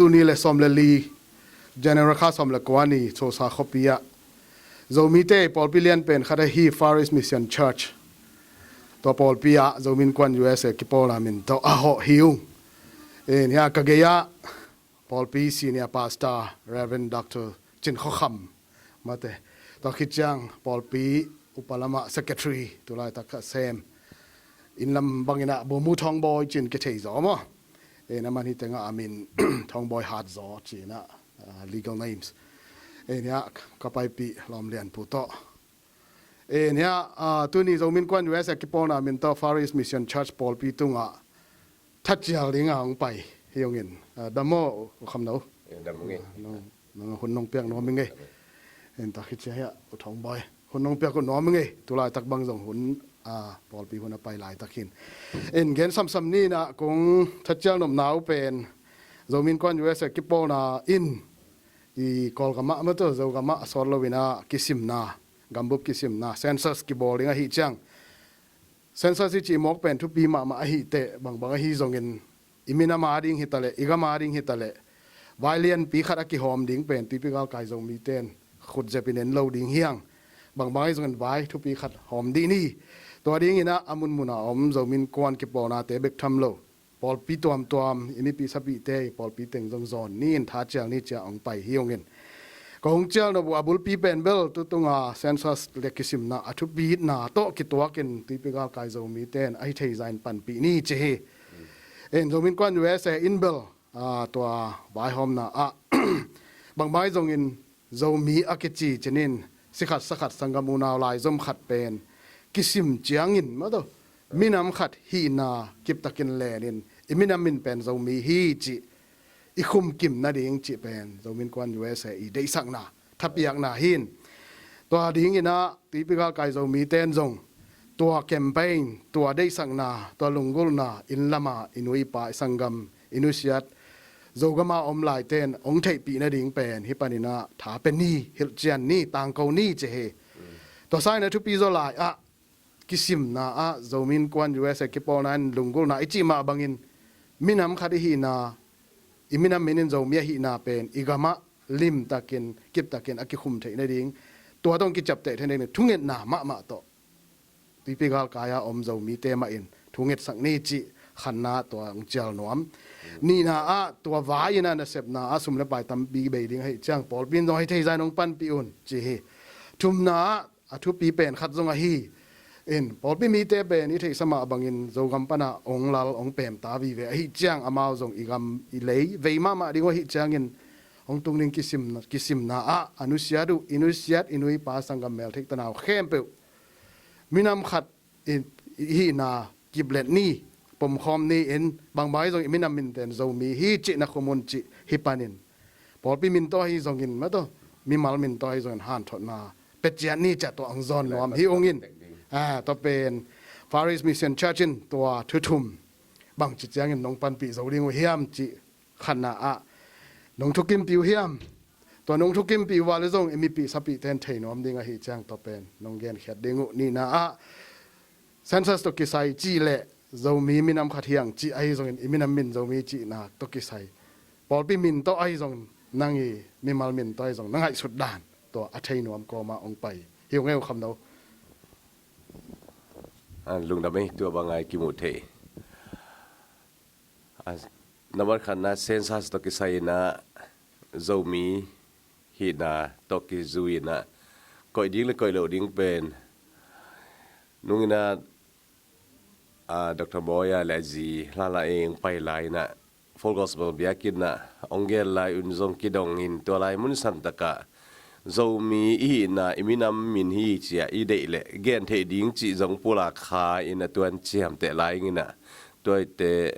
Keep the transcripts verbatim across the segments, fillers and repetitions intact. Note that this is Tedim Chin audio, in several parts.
tul nih le sawm le li, January kha sawm le kua ni Tulsa khuapi ah Zomite pawlpi lian pen khat ahi Far East Mission Church, tua pawlpi ah Zomi Innkuan U S A kipawlna min tawh a hawh hi ung. In hiah ka gei ah pawlpi senior pastor Reverend Doctor Cin Khua Kham mate, tua khit ciang pawlpi upa lamah secretary tulaitak a sem, inn lam bangin ah Bumu Thawngbawi ci-in kithei zaw maw. In aman hi tengah a min Thawngbawi Hat Zaw ci-in ah, ah, legal names. In hiah ka paipih lawm lianpu tawh. In hiah, ah, tuni Zomi Innkuan U S A kipawlna min tawh Far East Mission Church pawlpi tungah thatcial dingah hong pai hi ung in, ah, dam maw U Kham No? Eh, dam ung e. Nong, nong hun nong piak nuam ing e. In tua khit ciang hiah U Thawngbawi hun nong piak uh nuam ing e. Tulaitak bang zong hun, ah, pawlpi hun a pai laitak hi in. In gen samsam ni in ah kong thatcial nopna uh pen Zomi Innkuan U S A kipawlna in i Kawlgam ah mate, Zogam ah a sawt lo in ah kisimna, gambup kisimna, census kibawl ding ahih ciang, census i cih mawk pen thupi mahmah ahih teh, bangbang ahi zongin i minam a ding hi ta leh, i gam a ding hi ta leh, vai lianpi khat a kihawm ding pen tuipi galkai Zomite in khut zep in en lo ding hi hang. Bangbang ahi zongin vai thupi khat hawm dih ni. Tua dingin ah a munmun a om Zomi Innkuan kipawlnate bek tham lo, pawlpi tuamtuam, i mipih sapihte, i pawlpi teng zong zawn ni in thatcial ni ci-a hong pai hi ung in. Ka hong cial nop uh a bulpi pen bel tutunga census le kisimna a thupitna tawh kituakin tuipi galkai Zomite in a hi thei zah in panpih ni ci hi. In Zomi Innkuan U S A in bel, ah, tua vaihawmna ah bangbang ahi zongin Zomi a kici cinin sikhat sakhat sanggam unau laizom khat pen kisim ciangin mate, minam khat hihna kiptakin lenin i minam min pen Zomi hi cih i khumkim nading cih pen Zomi Innkuan U S A i deihsakna, thapiakna hi in. Tua dingin ah tuipi galkai Zomite in zong tua campaign, tua deihsakna, tua lunggulhna inn lama i nu i pa, i sanggam, i nusiat Zogam a om laite in hong theihpih nading pen hih panin ah tha pe ni, hilhcian ni, tangko ni ci hi. Tua sangin a thupi zaw lai ah kisimna ah Zomi Innkuan U S A kipawlna in lunggulhna i cih mah bangin minam khat i hihna, i minam min in Zomi a hihna pen i gam ah limtakin, kiptakin a kikhum theih nading, tua tawh hong kiciapteh theih nading thungetna mahmah tawh tuipi galkai a om Zomite mah in thungetsak ni cih khatna tua hong cial nuam. Nihna ah tua vai in ah nasepna ah sum le pai tampi bei ding ahih ciang pawlpi in zong a hi thei zah in hong panpih un ci hi. Thumna ah a thupi pen khat zong ahi in, pawlpi mite pen i theihsa mah bangin Zogam pan ah hong lal hong pemta vive ahih ciang amau zong i gam i lei vei mahmah ding uh ahih ciangin hong tung ding kisimna, kisimna ah a nusiat uh, i nusiat, i nu i pa, sanggam, meltheih tanau khempeuh minam khat i, i hihna kiplet ni, pomkhawm ni in, bangbang ahi zongin i minam min pen Zomi hi cih na khum un cih hih panin pawlpi min tawh ahi zongin mate, mimal min tawh ahi zongin hanthotna pia ciat ni ci-a tua hong zawn nuam hi ung in. Ah, tua pen Far East Mission Church in tua thu thum bangci ciangin nong panpih zo ding uh hiam cih khatna ah nong thukimpih uh hiam? Tua nong thukimpih uh a leh zong i mipih sapihte in thei nuam ding ahih ciang tua pen nong genkhiat ding uh. Nihna ah census tawh kisai cih leh Zomi minam khat hi hang cih ahi zongin i minam min Zomi cihna tawh kisai, pawlpi min tawh ahi zongin nang i mimal min tawh ahi zongin na ngaihsut dan tua a thei nuam kawmah hong pai hi ung e U Kham No. Ah, lungdam ei, tua bang a i kimuh theih. Ah, nambat khatna census tawh kisai in ah Zomi hihna tawh kizui in ah koih ding le koih loh ding pen nung in ah, ah, Doctor Bawi a le a zi Hla La Eng pai lai in ah Full Gospel biakinn ah hong gen lai un zong kidong in tua lai mun santak ah Zomi i hihna, i minam min hi ci-a i deih leh gen theih ding cih zong pulak kha in a tuan ciamteh lai ing in ah, tua ahih teh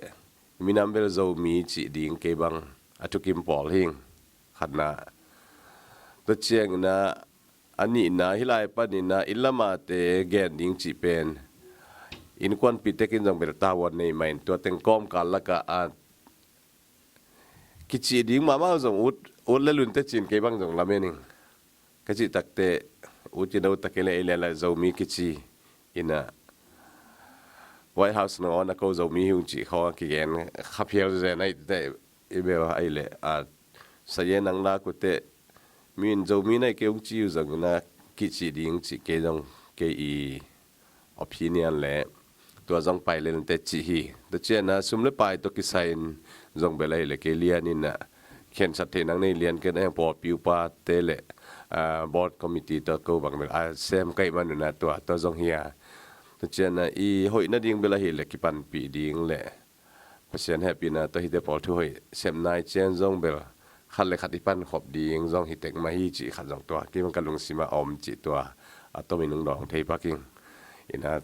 minam bel Zomi cih ding kei bang a thukim pawl hi ing. Khatna. Tua ciangin ah a nihna, hih lai panin ah inn lamate gen ding cih pen innkuanpihte kin zong bel tavuan nei mah in tua teng kawmkal lakah a kicih ding mahmah zong ut, ut le lunte cin kei bang zong lamen ing. Ka cih takteh ut i no tak i le i le la Zomi kici in ah White House nangawn a ko Zomi hi ung cih khawng a kigen kha phial zen ahih teh i bel ahih leh a, saye nang lak uh teh, mi in Zomi na hi kei ung ci uh zongin a kici ding cih kei zong kei i opinion le tua zong pai lel inteh cih hi. Tua ciangin a sum le pai tawh kisai in zong bel ahih leh kei lian in a khensat theih nang nei lian kei na heng pawlpi upate le board committee tawh ko bang bel a sem ka hih man un a tua tawh zong hi a. Tua ciangin a i hoih nading bel ahih leh kipanpih ding le Pasian hehpihna tawh hihte pawl thu hoih sem nai ciang zong bel khat le khat i pankhop ding zong hi tek mah hi cih khat zong tua kei bang ka lungsim ah a om cih tua a tomin hong dawng thei pak ing. Ina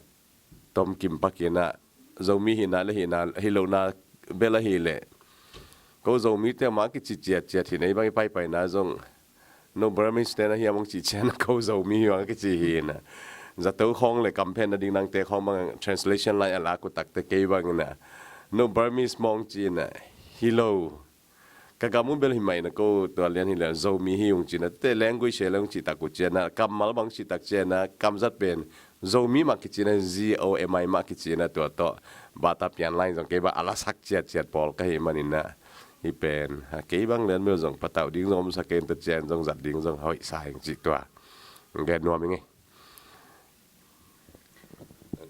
tom kim pak ina Zomi hihna le hihna hi lohna bel ahih leh ko Zomite mah kici ciatciat hi na, i bang i paipaina zong no Burmese te na hiam hong cih ciang a ko Zomi hi hong kici hi ina. Zato khawng le kamphen na ding nangte khawng bang translation line a lak uh takte kei bang ina no Burmese mawng ci ina hi lo. Ka gam uh bel hi mah ina ko tua lian hi le Zomi hi ung ci ina te language he le ung cih tak uh ciang a kammal bang cih tak ciang a kamzat pen Zomi mah kici ina Z O M I mah kici ina tua tawh bata pian line zong kei bang a la sak ciatciat pawl ka hih man ina. Hi pen ha kei bang lian bel zong patauh ding zong om sa kei in tua ciang zong zat ding zong hoih sa ing cih tua gen nuam ing ei.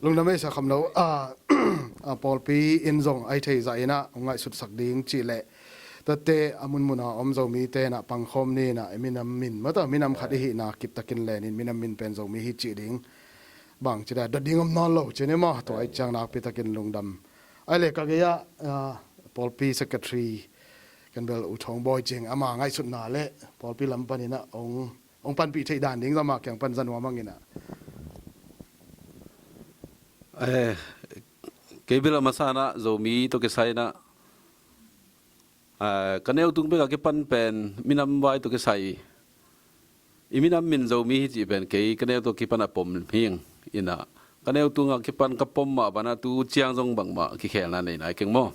Lungdam ei Sia Kham Lo, a, a, pawlpi in zong a hi thei zah in a hong ngaihsutsak ding cih leh tuate a munmun a om Zomite in a pangkhawm ni in a minam min mata minam khat i hihna kiptakin len in minam min pen Zomi hi cih ding bang ci da dot ding om nawn lo ci ni maw, tua i ciang nakpi takin lungdam. Ai le ka gei ah, a, pawlpi secretary kan bel U Thawng Bawi Cing ama ngaihsutna le pawlpi lam panin a hong hong panpih theih dan ding zama kiang pan za nuam hang ina. Eh, kei bel a masa in a Zomi tawh kisai in a, eh, ka neu tung bek a kipan pen minam vai tawh kisai i minam min Zomi hi cih pen kei ka neu tawh kipan a pom hing ina, ka neu tung a kipan ka pom mah bana tu ciang zong bangmah kikhelna nei nai keng maw.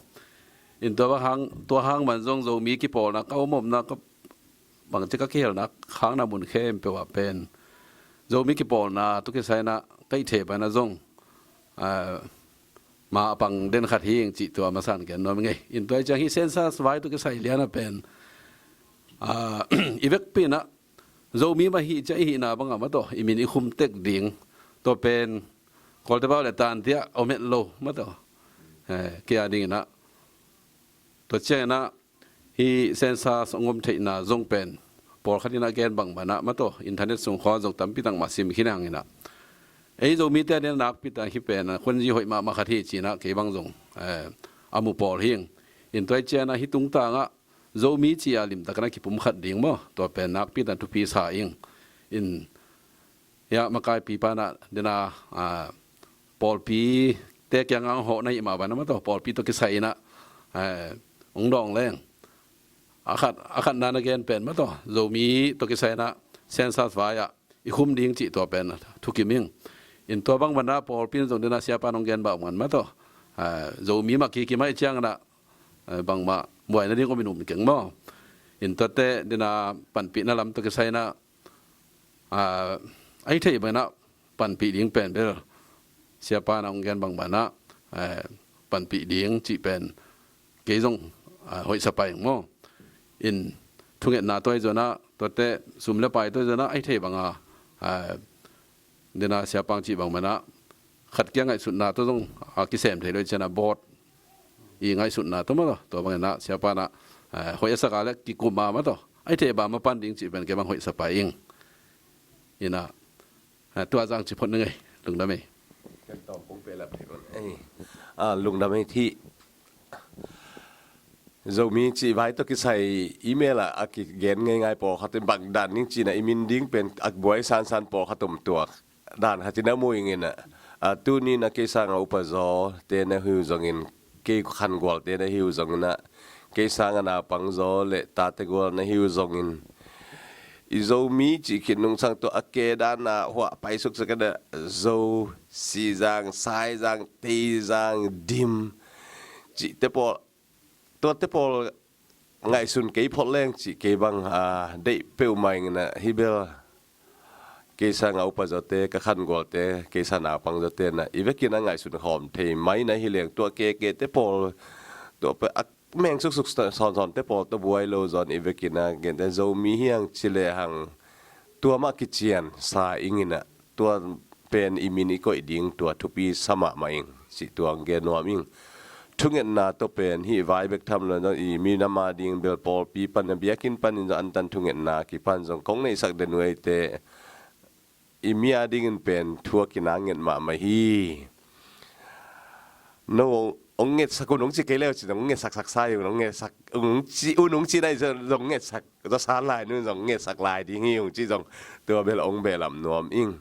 In tua hang, tua hang man zong Zomi kipawlna ka om omna ka bangci ka kihelna khakna mun khempeuh ah pen Zomi kipawlna tawh kisai in a ka hih theih bana zong, a, ma a pang den khat hi ing cih tua masa in gen nuam ing ei. In tua i ciang hih census vai tawh kisai lian a pen, a, i vekpi in a Zomi mah hi ciang i hihna bang a mataw i min i khum tek ding tua pen Kawlte pau le tan tiah om het lo mataw. Eh, kei a ding in a tua ciang in a hih census hong om theihna zong pen pawlkhat in a gen bang bana mataw internet sung khawng zong tampi tak mah sim khin hang in a. Ei Zomite a ding nakpi tak hih pen a khuanzi hoih mahmah khat hi ci in a kei bang zong, eh, a mu pawl hi ing. In tua i ciang a hih tungtang ah Zomi ci a limtak in a kipum khat ding maw, tua pen nakpi tak thupi sa ing. In hiah makaipi pan a dena, a, pawlpi te kiang a hong hawh na hih mah bana mataw pawlpi tawh kisai in a, eh, hong dawng leng a khat, a khatna na gen pen mataw Zomi tawh kisai in a census vai ah i khum ding cih tua pen thukim ing. In tua bang bana pawlpi in zong dena siapa in hong gen bang man mataw, eh, Zomi mah kikim ahih ciang in a, eh, bangmah buaina ding om in um keng maw. In tuate dena panpihna lam tawh kisai in a, a, a hi thei bana panpih ding pen bel siapa in a hong gen bang bana, eh, panpih ding cih pen kei zong, a, hoih sa pai ing maw. In thungetna tawh i zon a tuate sum le pai tawh i zon a a hi thei bang a, a, dena siapa in cih bang bana khat kiang ngaihsutna tawh zong, a, kisem thei lo i ciang a board i ngaihsutna tawh maw tua bang in a siapa in a, eh, hoih a sak a le kikum a mataw a hi thei bang ma pan ding cih pen kei bang hoih sa pai ing. In a, eh, tua zang ci phot ning ei, lungdam ei. Kan tawm kong peh lap thei un ei. Ah, lungdam ei thih. Zomi cih vai tawh kisai email ah a kigen ngeingai pawlkhat in bang dan ding cih in a i min ding pen a buai sansan pawlkhat om tuak dan khat in a mu ing in a, a, tuni in a kei sang a upa zawte na hi uh zongin, kei khangualte na hi uh zongin a, kei sang a naupang zaw le tate gual na hi uh zongin, i Zomi cih khit nungsang tawh a ke dan a huah pai suksak in a Zo, Sizang, Saizang, Teizang, Dim cihte pawl, tuate pawl ngaihsun kei phot leng cih kei bang, a, deih peuhmah ing in a hi bel kei sang a upa zawte, ka khangualte, kei sang naupang zawte in a i vekin a ngaihsun khawm thei mai na hi leng tua kekete pawl tua pe a meng suksuk sawnsawnte pawl tawh buai lo zaw in i vekin a gente Zomi hiang ci lehang tua mah kician sa ing in ah, tua pen i min i koih ding tua thupi sa mahmah ing cih tua hong gen nuam ing. Thungetna tawh pen hih vai bek tham lo in zong i minam a ding bel pawlpi pan a biakinn panin zong antan thungetna kipan zong kong neihsak den uh eite i mi a dingin pen thu a kinang nget mahmah hi. No hong ngetsak un hong ci kei leu cin hong ngetsak saksa hi un, hong ngetsak hong ci un hong ci nai zong ngetsak zasa lai nun zong ngetsak lai ding hi hong ci zong tua bel hong behlap nuam ing.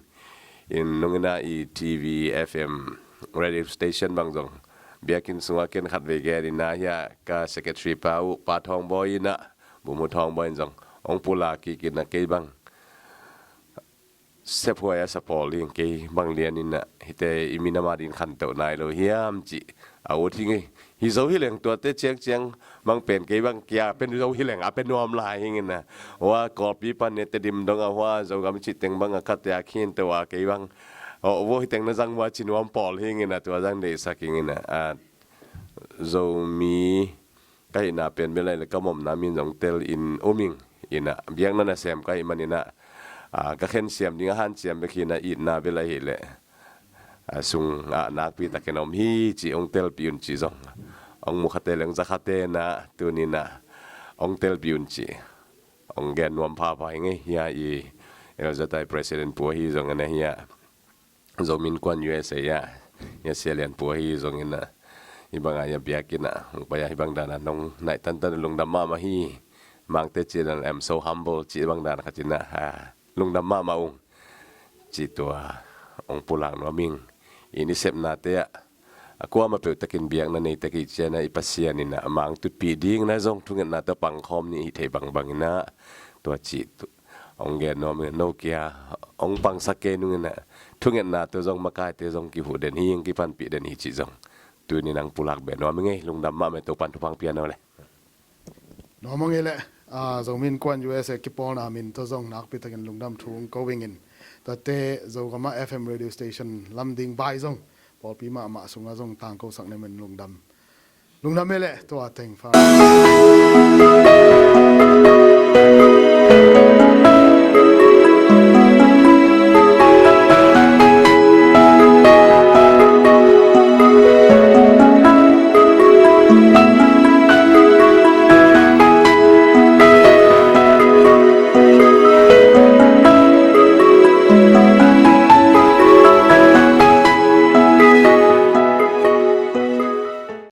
In nungina i TV FM radio station bang zong biakinn sungah ken khat vei gen in a hia ka secretary pa uh Pa Thawng Bawi in ah, Bumu Thawng Bawi in zong hong pulak kik in a kei bang sephuai a sa pawl ding kei bang lian in ah hite i minam a ding khantoh nai lo hiam cih a ut hi ngei. Hi zo hi leng tuate ciangciang mang pen kei bang kia pen zo hi leng a pen nuam lai hing in ah hua Kawlpi pan ne Tedim dong a hua Zogam cih teng bang a khatte a khin to a kei bang aw vo hi teng na zang ua ci nuam pawl hing in ah tua zang deihsak hing in ah Zomi ka hihna pen bel ahi le ka momna min zong tel in um ing in ah biakna nasem ka hih man in ah ka khen siam ding a han siam bek hi in ah itna bel ahi le sung ah nakpi takin om hi ci hong telpih un ci zong hong mu khate le hong za khate in ah tuni in ah hong telpih un ci hong gen nuam phapha hi ngei hia i Elzatai president pua hi zong in ah hia Zomi Innkuan USA ah hia Sia Lian pua hi zong in ah hi bang a hia biakinn ah hong pai a hi bang dan a nong naih tantan lungdam mahmah hi. Mangte cih dan I'm so humble cih bang dan khat in ah lungdam mahmah ung. Cih tua hong pulak nuam ing. I ni sepnate ah a kuamah peuh takin biakna nei tak i cian ah i Pasian in ah mang tutpih ding na zong thungetna tawh pangkhawm ni i theih bangbang in ah tua cih hong gen nuam in no kia hong pangsak kei nung in ah thungetna tawh zong makaite zong kihuh den hi hong kipanpih den hi cih zong tuni in hong pulak beh nuam ing ei. Lungdam mahmah ei, Topan thupha hong pia naw le. Nuam hong ei le. Zomi Innkuan USA kipawlna min tawh zong nakpi takin lungdam thu hong ko ing in tuate Zogam ah FM radio station lam ding vai zong pawlpi mahmah sungah zong tangkosak na min lungdam. Lungdam ei le tua teng fa.